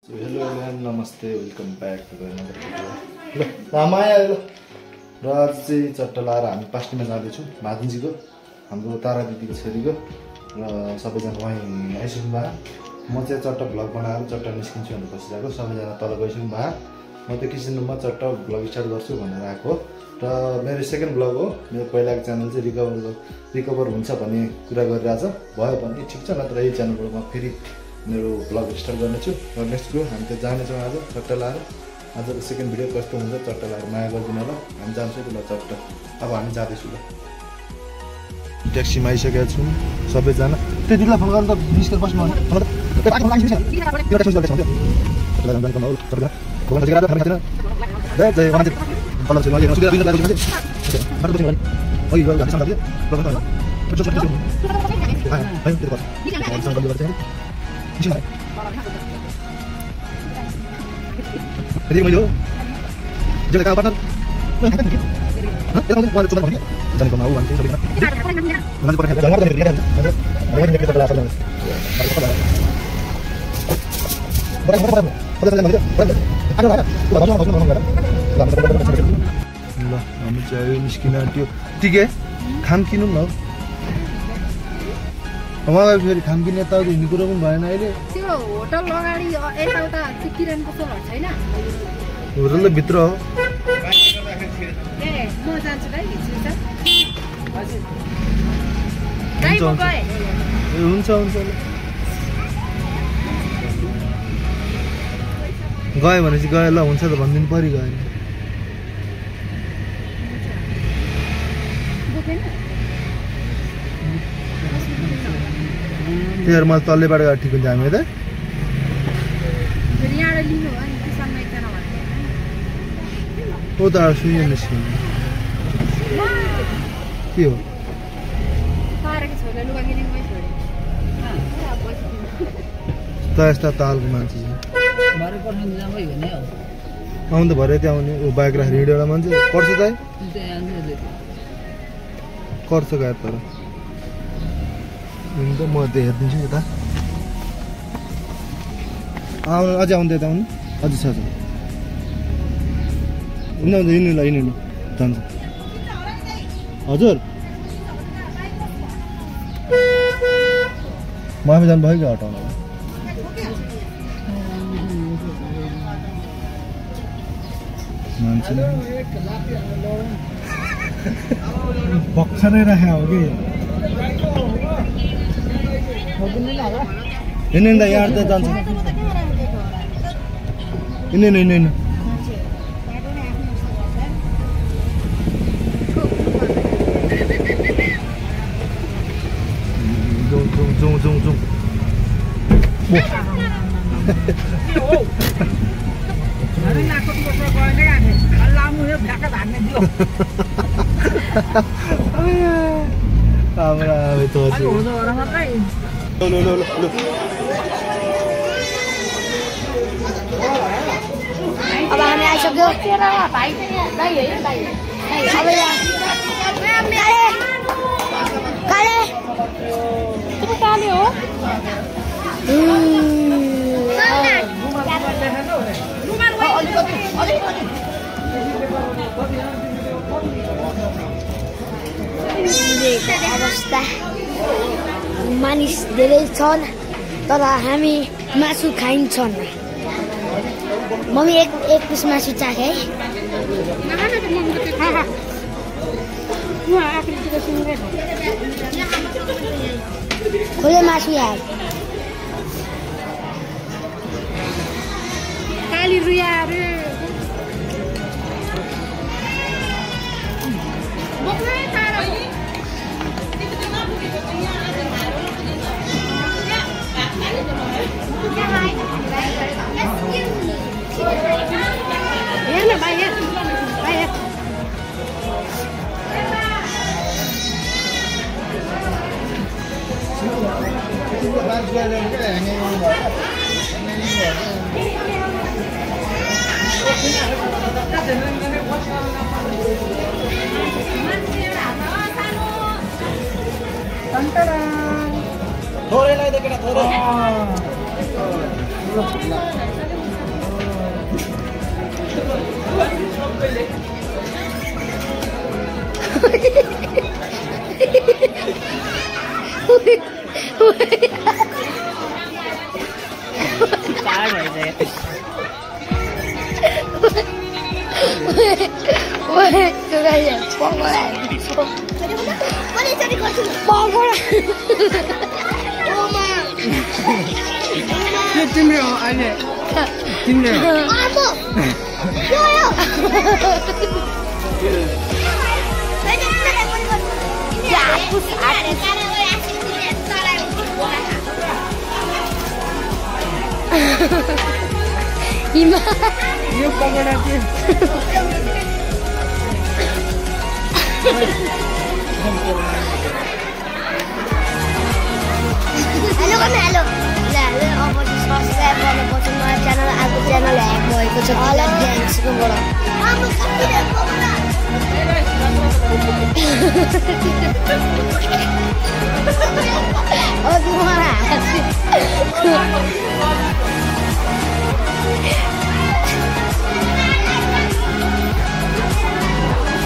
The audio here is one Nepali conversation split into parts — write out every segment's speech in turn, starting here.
हेलो एभ्रिवान, नमस्ते, welcome back to another video. ल माया ल र आज चाहिँ चट्टा लाएर हामी पास्टीमा जाँदैछौँ भातिजीको, हाम्रो तारा दिदीको छोरीको र सबैजना वहीँ आइसक्नु भयो। म चाहिँ चट्टा भ्लग बनाएर चट्टा निस्किन्छु भनेर बसिरहेको, सबैजना तल गइसक्नु भयो। म त्यो किचन रुममा चट्टा भ्लग स्टार्ट गर्छु भनेर आएको र मेरो सेकेन्ड भ्लग हो। मेरो पहिलाको च्यानल चाहिँ रिकभर हुन्छ भन्ने कुरा गरिरहेछ, भयो भने ठिक छ, नत्र यही च्यानलबाट म फेरि मेरो भ्लग स्टार्ट गर्नेछु र नेक्स्ट गयो हामी त जानेछौँ आज चट्टा लाएर। आजको सेकेन्ड भिडियो कस्तो हुन्छ चट्टा लाएर माया गरिदिनु होला। हामी जान्छौँ ल चट्टा, अब हामी जाँदैछौँ ल। ट्याक्सीमा आइसकेका छौँ सबैजना। त्यो दिदीलाई फोन गर्नु त निस्केर बस्नु jadi mau jauh jadi kau partner jangan kau mau nanti jangan pernah jangan pernah dia jangan kita telah pernah ल हामी चाहिँ निस्किन आँट्यो। ठिकै खाम किनौँ न, उहाँलाई फेरि खाम किन्ने यताउति हिँड्ने कुरो पनि भएन। अहिले त्यो होटल अगाडि यताउता किरण पसलहरु छैन, होटल त भित्र हो। ए म जान्छु भाइ, हुन्छ हुन्छ हुन्छ गयो भनेपछि गयो ल, हुन्छ त भनिदिनु परि गयो। त्यही मैले तल्लेबाट गएर ठिक हुन्छ। हामी त हो त सुन्यो निस्किनु के हो त यस्ता तालको मान्छे आउनु त भरे त्यहाँ आउने ऊ बाइक राखेर हिँड्यो एउटा मान्छे पर्छ त गर्छ गएर तर हुन्छ म त्यो हेरिदिन्छु यता आउनु अझै आउनु यता आउनु अझै छ हिँड्नु हिँड्नु ल हिँड्नु जान्छ। हजुर म आफै जानुभयो कि हटाउनु मान्छे भर्खरै राखे हो कि हिँड्नु यहाँ त जान्छ। हिँड्नु हिँड्नु जाउँ जाउँ जाउँ अब हामी आइसक्यो। काले हो अवस्था मानिस धेरै छन् तर हामी मासु खाइन्छन्। मम्मी एक पिस मासु चाखे है। खोले मासु यार काली रुया रे हेर्न भाइ थोरै ल्याइदे केटा थोरै तिम्रो अहिले तिम्रो यो पकौडा के हेलो हेलो अब सब्सक्राइब गर्नुपर्छ नयाँ च्यानल अर्को च्यानल ह्याक भएको छ ग्याङ्सकोबाट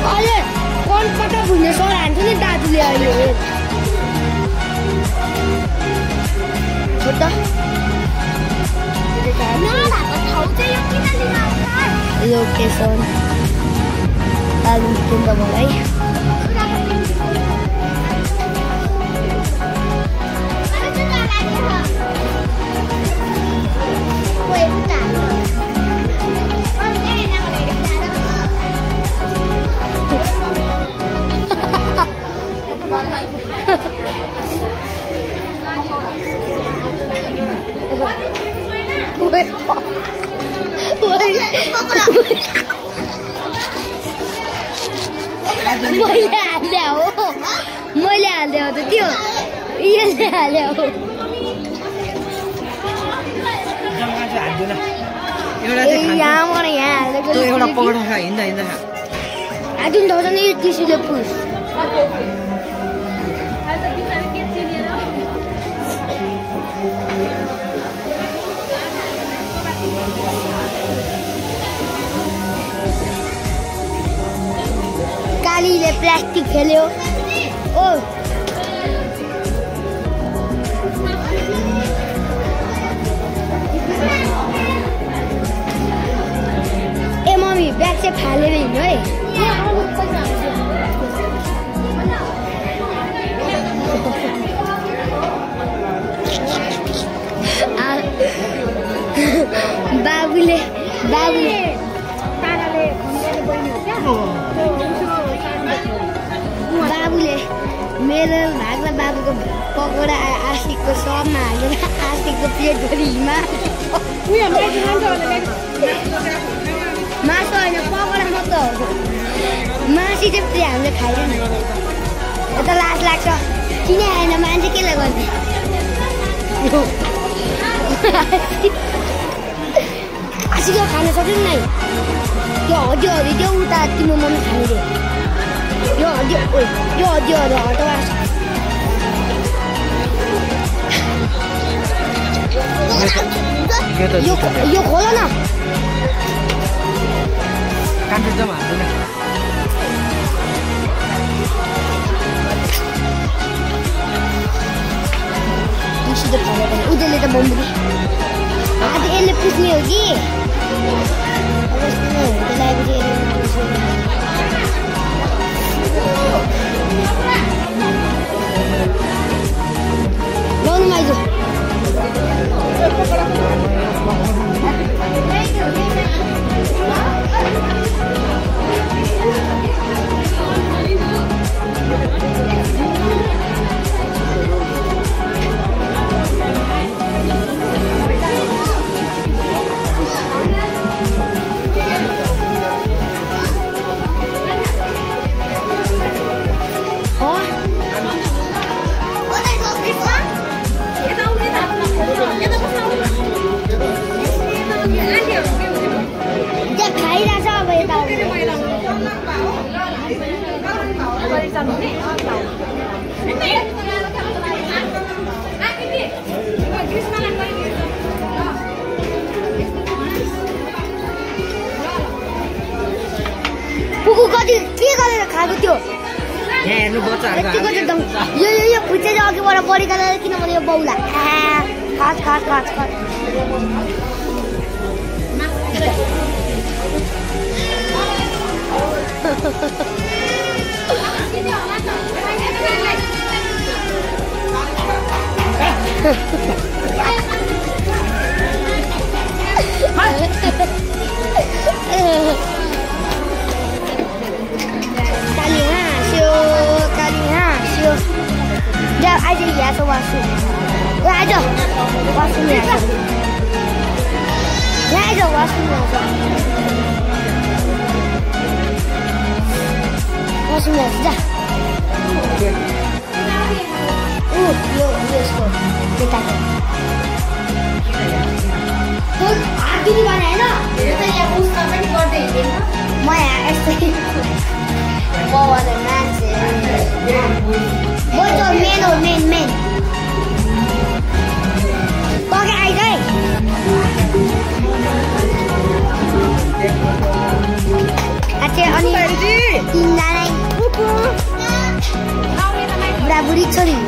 अहिले कनपटक हुने सर हान्छ नि दाजुले अहिले लोकेसन कालिम्पोङ मलाई मैले हाल्दै हो त त्यो यसले हाल्यो हो यहाँ हालेको एउटा पकौडा खा हिँड्दा हिँड्दा खा आजुन थाउजन्ड टिसीले पुस कालीले प्लास्टिक खेल्यो ओ ए मम्मी ब्याग चाहिँ फालेर हिँड्नु है बाबुले मेरो भाग्दा बाबुको पकौडा आशिकको सबमा हालेर आशिकको प्लेटभरिमा मासु होइन पकौडा मात्र हो मासु चाहिँ प्रिय हामीले खाइरहनु यता लाज लाग्छ किन आएन मान्छे केलाई गर्ने आशिकले खान सक्दैन नै त्यो हड्डीहरू त्यो उता तिम्रो मम्मी खाने रे यो हड्डीहरू हटाउनु यो खोल न कान्छो जम्मा हाल्दैन उनीहरूले त बम्बुरी आज यसले पुज्ने हो कि लाउनु आइज ऊ कति के गरेर खाएको त्यो यहाँ हेर्नु बच्चाहरुको यो खुट्टे चाहिँ अघिबाट बढिकन किनभने यो बौला खास खास खास खास Ja, aja ya so wasu. Ya aja. Wasu ni aja. Ya aja wasu ni aja. Wasu ni aja. Yo so. Kita. तो आगे नहीं बना है ना तो ये उस कमेंट कर देंगे ना मैं ऐसे वो वाला मैच है वो तो मेन ओके आई गए अच्छा अनि तिनजना बुढाबुढी छोरी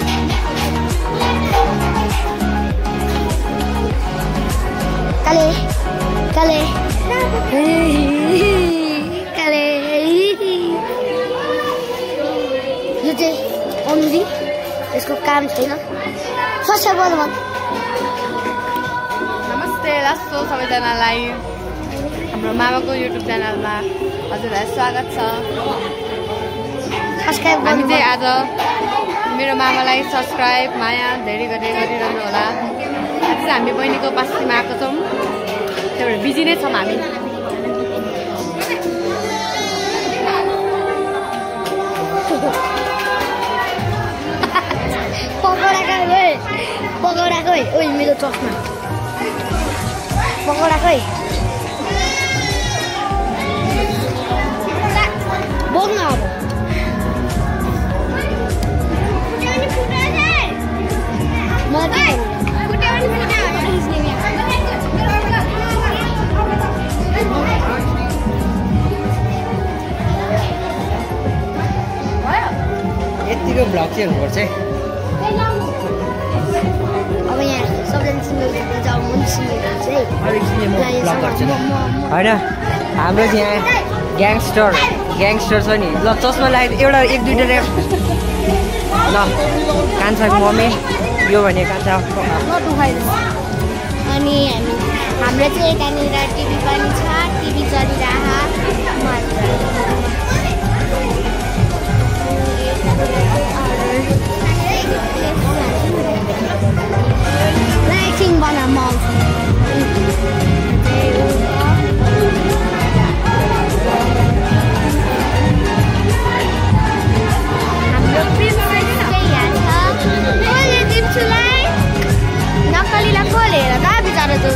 Kale. यो चाहिँ अनुजी यसको काम छैन सस्य बोल्नु नमस्ते लासो सबैजनालाई हाम्रो मामाको युट्युब च्यानलमा हजुरलाई स्वागत छ सब्स्क्राइब हामी चाहिँ आज मेरो मामालाई सब्स्क्राइब माया धेरै गरिरहनु होला आज चाहिँ हामी बहिनीको पास्तीमा आएको छौँ त्यही भएर बिजी नै छौँ हामी पकौडा खोइ ओइ मेरो चस्मा पकौडा खोइ बोल्न अब यतिको भ्लग चाहिँ हुनुपर्छ है अब यहाँ सबैजना सिङ्गल जाउँ म नि सिङ्गल जान्छु है होइन हाम्रो चाहिँ यहाँ ग्याङस्टर छ नि ल चस्मा लगाएर एउटा एक दुईवटा ल कान्छाको मम्मी यो भने कान्छा अनि हाम्रो चाहिँ यतानिर टिभी पनि छ टिभी एकछिन बना म हाम्रो नक्कलीलाई खोलेर दा बिचरा जो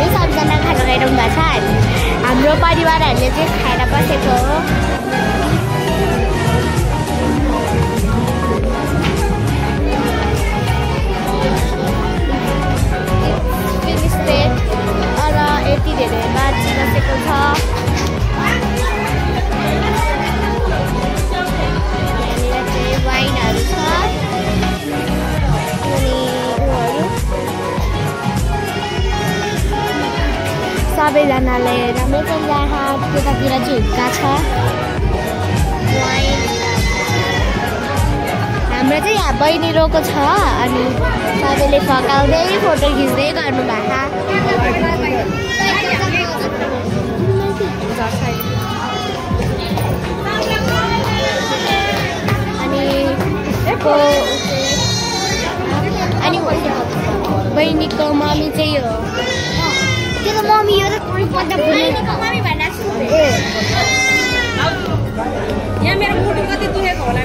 सबजना खाना खाइरहनु भएको छ हाम्रो परिवारहरूले चाहिँ खाएर बसेको हो यति धेरै मान्छे बसेको छ यहाँनिर चाहिँ वाइनहरू छ अनि सबैजनाले राम्रो चलिरहेको त्यतातिर चाहिँ हुक्का छ वाइन हाम्रो चाहिँ यहाँ बहिनी रोको छ अनि सबैले फकाउँदै फोटो खिच्दै गर्नुभएको अनि बहिनीको मम्मी चाहिँ हो त्यो त मम्मी हो त यहाँ मेरो मुटु कति दुखेको होला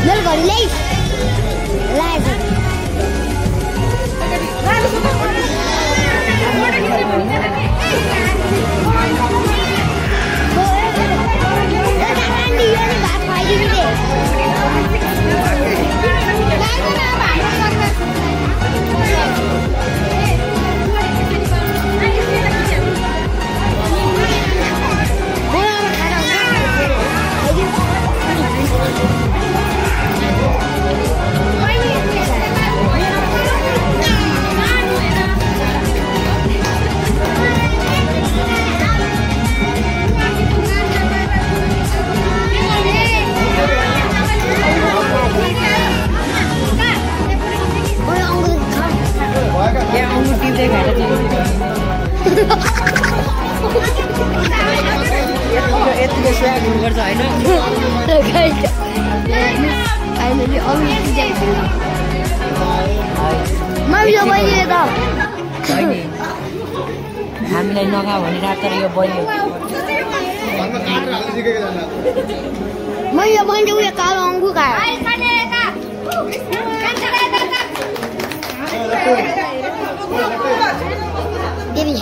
मेरो घरी ल्याइस् युट्युबर छ होइन हामीलाई नखा भनिरहेको तर यो बहिनी मैले बहिनी उयो कालो अङ्गुर खायो देवी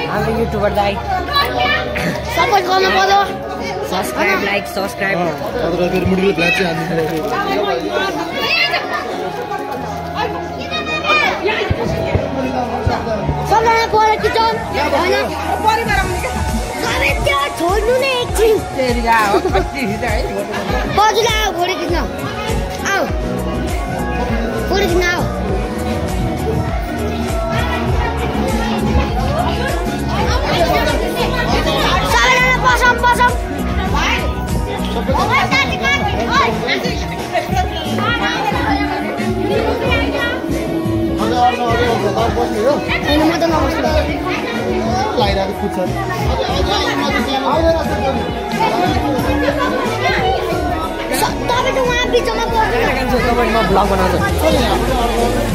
हाम्रो युट्युबरलाई सपोर्ट गर्नु पर्यो सब्सक्राइब लाइक सब्सक्राइब मुडीले ब्ल्याक चाहिँ हाल्नु सबैजना पर किचन होइन छोड्नु नै एकछिन बजुला आऊ फोटो खिच्न आऊ फोटो खिच्न आऊ सबैजना पसम पसम होइन म त नबस्नु लाइरहेको पुग्छ तपाईँ त उहाँ बिचमा म ब्लग बनाउँछु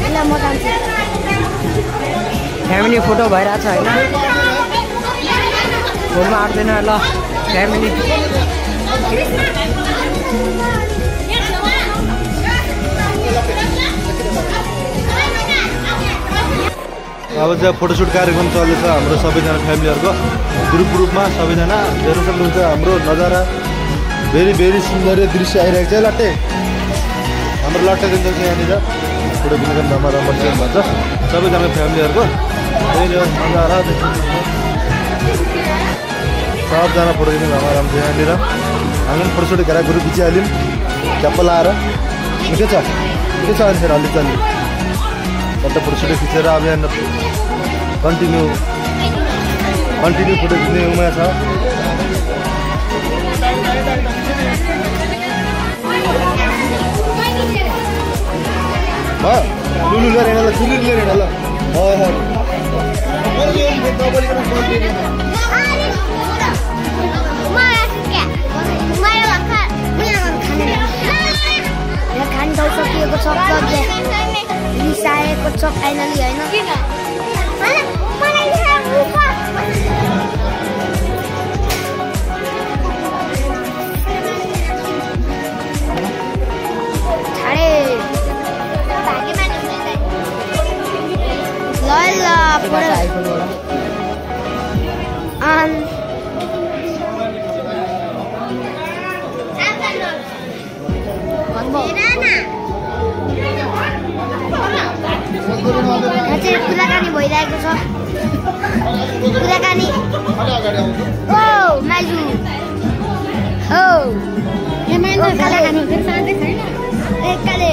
ल म जान्छु फ्यामिली फोटो भइरहेछ होइन फोनमा आउँदैन ल फ्यामिली अब चाहिँ फोटोसुट कार्यक्रम चल्दैछ हाम्रो सबैजना फ्यामिलीहरूको ग्रुपमा सबैजना हेर्न सक्नुहुन्छ हाम्रो नजारा भेरी भेरी सुन्दर दृश्य आइरहेको छ लट्टे हाम्रो लट्टे दिन्छ यहाँनिर फोटो खिच्ने रमाइलो भन्छ सबैजना फ्यामिलीहरूको त्यही हो नजारा सबजना फोटो खिच्ने रमाइलो छ यहाँनिर हामी फोटोसुट गरेर ग्रुप खिचिहाल्यौँ क्याप्प लाएर के छ अनि अलि चल्यो अन्त फोटोसुट खिचेर अब यहाँ कन्टिन्यू फोटो खिच्ने उमा छ लुलु लिएर हिँड ल चुलु लिएर हिँड ल खान सकिएको छ रिसाएको छ फाइनली होइन कुराकानी भइरहेको छ कुराकानी ओ माइजु हो एकले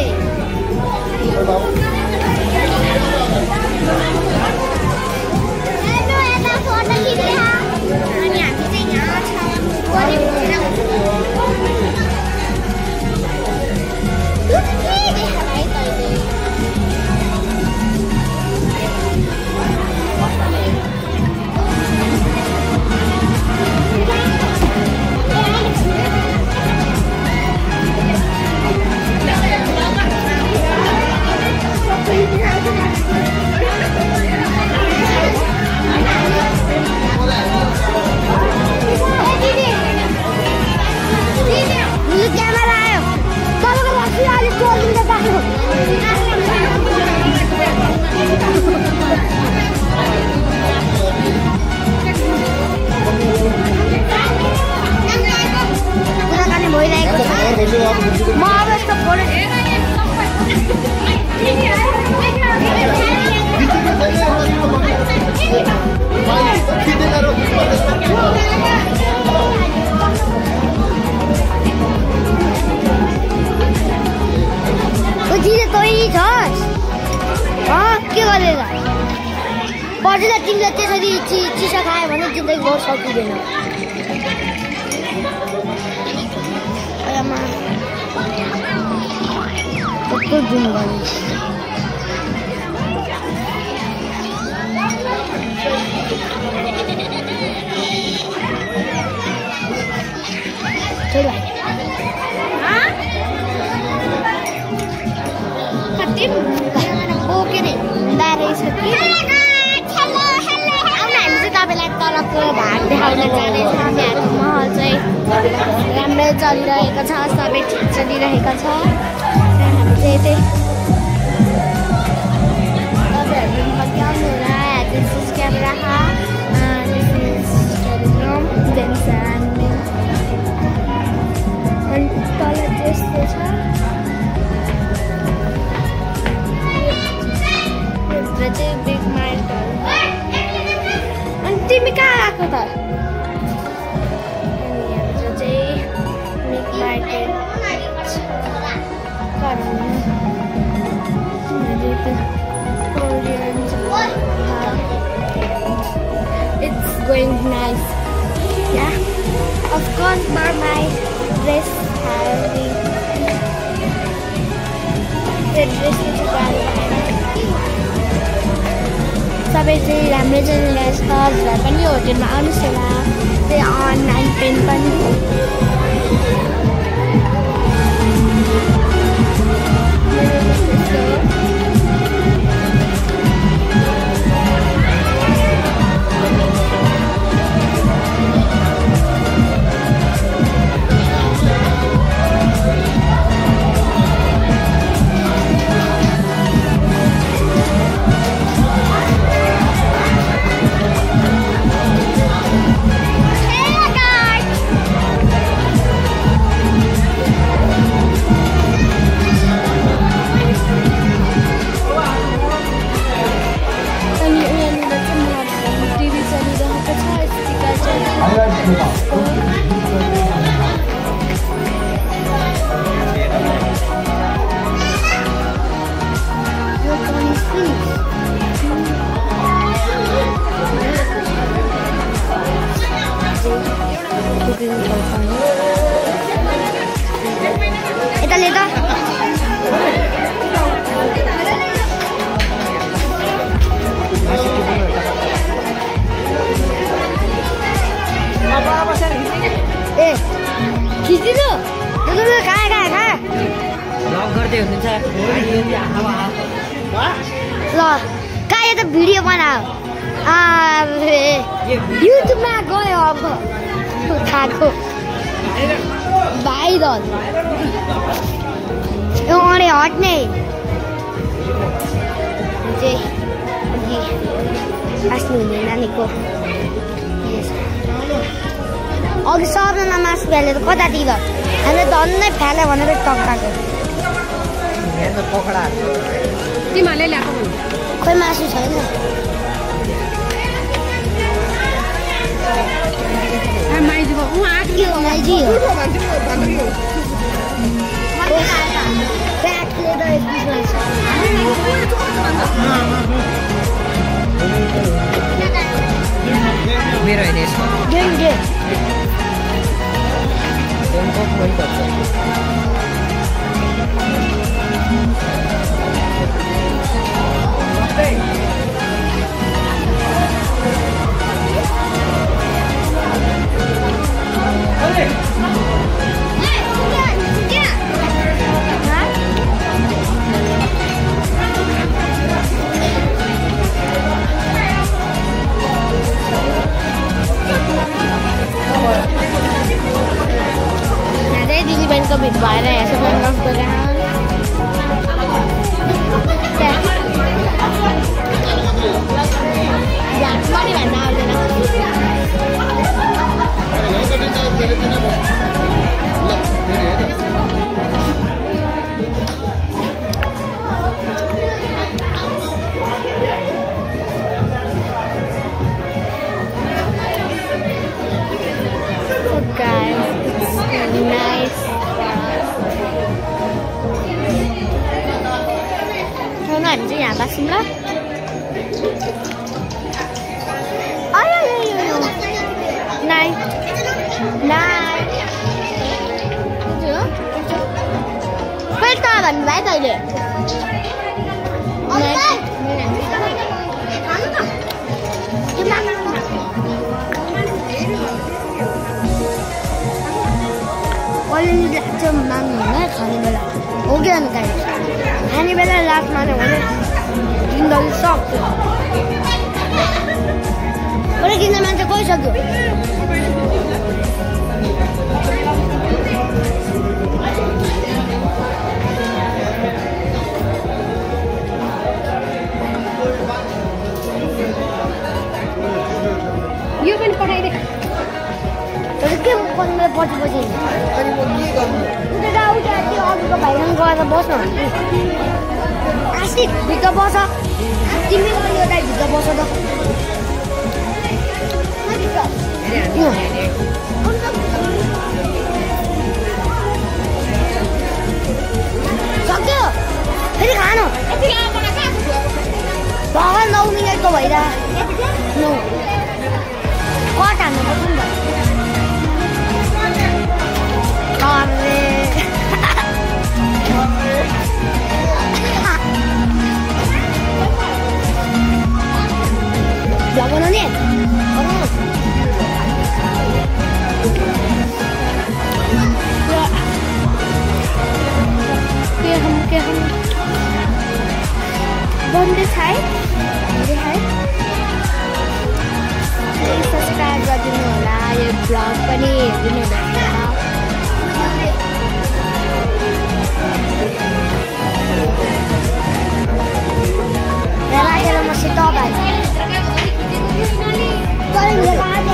बजेर तिमीले त्यसरी चिसा खायो भने जिन्दगी गर्न सकिँदैन महलको भाग देखाउन जाँदैछ हामीहरूको महल चाहिँ राम्रै चलिरहेको छ सबै ठिक चलिरहेको छ हामी चाहिँ त्यही तपाईँहरू पत्याउनु होला this is camera this is Telegram then अनि तल त्यस्तो छ चाहिँ बिग मार्केट अनि तिमी कहाँ आएको त यहाँ चाहिँ big market it's going nice yeah of course but my dress having the dress is सबै चाहिँ राम्रो चलिरहेछ हजुरहरू पनि होटेलमा आउनुहोस् होला त्यही अनलाइन पेन पनि भिडियो बनाऊ युट्युबमा गयो अब खाएको भाइरल अरे हट्ने बाँच्नु हुने नानीको अघि सबजना मासु फ्यालेर कतातिर हामीले धन्नै फ्याल्यो भनेर टक्काको तिमीहरूले ल्याएको खोइ मासु छैन माइजी हो माइजी हो मेरो होइन यसमा दिदीबहिनीको भेट भएर यहाँ पनि भन्न आउँदैन हामी चाहिँ यहाँ बस्छौँ ल नाइ कहिले त भन्नु भयो तैँले अलरेडी लाग्छ माग्नु होइन खाने बेला हो कि अन्त खाने बेला लास्ट माने भने जिन्दगी सक्छ अरे किन मान्छे गइसक्यो यो पनि पठाइदे के गर्नु पछि पछि त्यो अघिको भाइसँग गएर बस्न आशिक भित्र बस तिमी पनि एउटा भित्र बस त सक्यो फेरि खानु भगवान् 9 मिनटको भइरहेको कट हान्नु पर्छ नि त Vamos, Daniel. Vamos. के हम बन्दै छ है सब्सक्राइब गरिदिनु होला यो ब्लग पनि हेरिदिनु होला राखेर म सित भाइ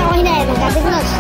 होइन हेर्नु काटिदिनुहोस्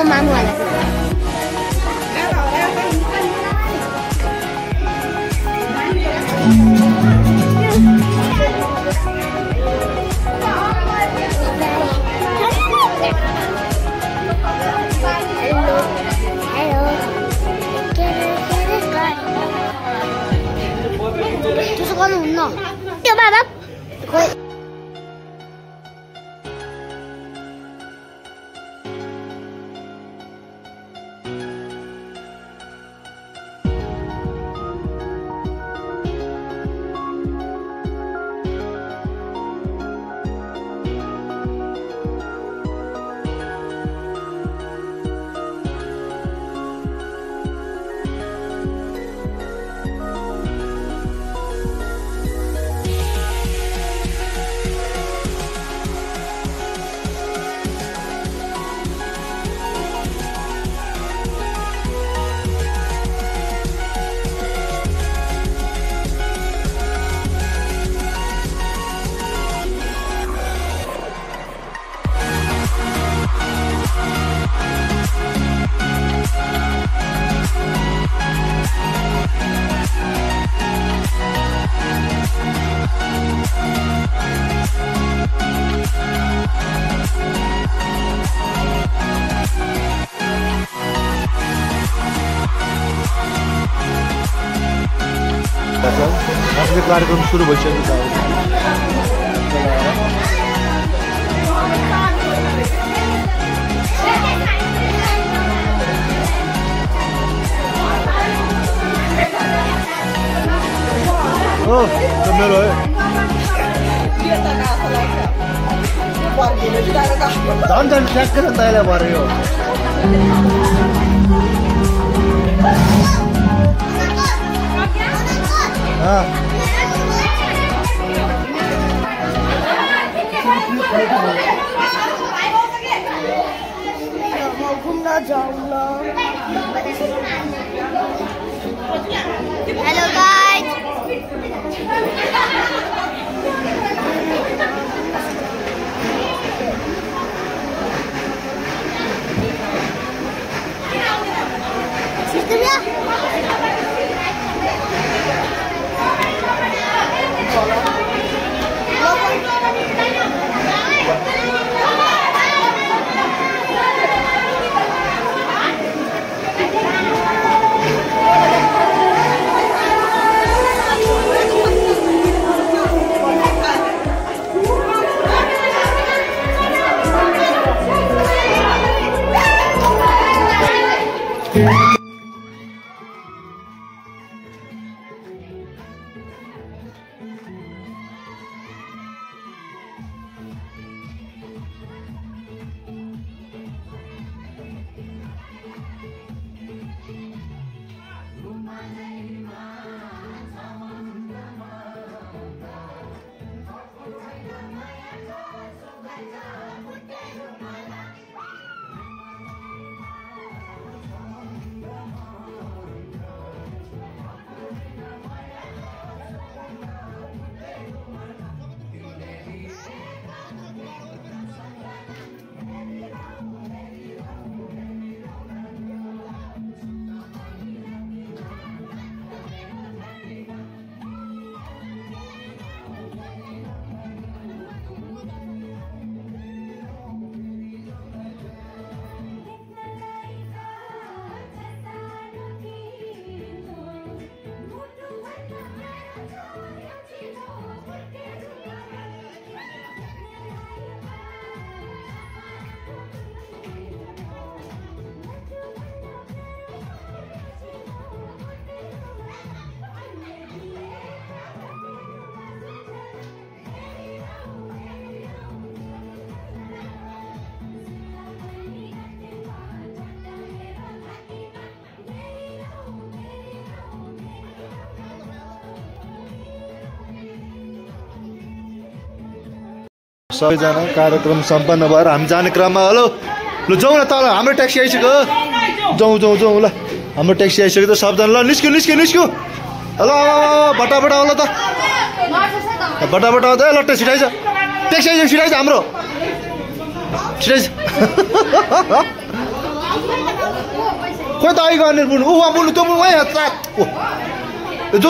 मामुवाला त्यसो गर्नुहुन्न त्यो बाबा खोइ कार्यक्रम सुरु भइसकेको छ। हो त्यो मेरो है झन् झन् ठ्याक्कै छ तैँलाई भरे यो Hello guys. सबैजना कार्यक्रम सम्पन्न भएर हामी जाने क्रममा हेलो ल जाउँ न तल हाम्रो ट्याक्सी आइसक्यो जाउँ जाउँ जाउँ ल हाम्रो ट्याक्सी आइसक्यो त सबजना ल निस्क्यो निस्क्यो निस्क्यो ल बटाबटा आउला त बटाबटा आउँदा ल छिटाइछ ट्याक्सी आइसक्यो छिटाइछ हाम्रो छिटाइछ खोइ त अहिले गर्ने बुनु उहाँ बुनु त्यो बुनु वहीँ हत्रा जो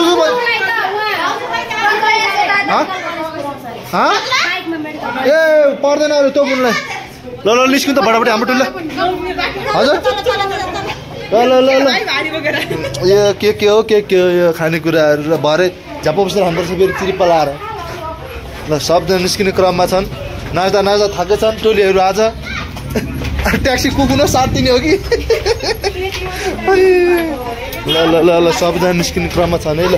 ए पर्दैन अरू त्यो बुनुलाई ल ल निस्किनु त फटाफट हाम्रो टुल्ला हजुर ल ल ल ल यो के हो यो खानेकुराहरू र भरे झ्याप्पो बसेर हान्नुपर्छ फेरि त्रिपा लाएर ल सबजना निस्किने क्रममा छन् नाच्दा नाच्दा थाकेछन् टोलीहरू आज ट्याक्सी कुकुन साथ दिने हो कि ल ल ल ल सबजना निस्किने क्रममा छन् है ल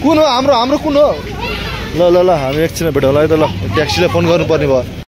कुन हो हाम्रो कुन हो ल ल ल हामी एकछिन भेटौँला है त ल ट्याक्सीलाई फोन गर्नुपर्ने भयो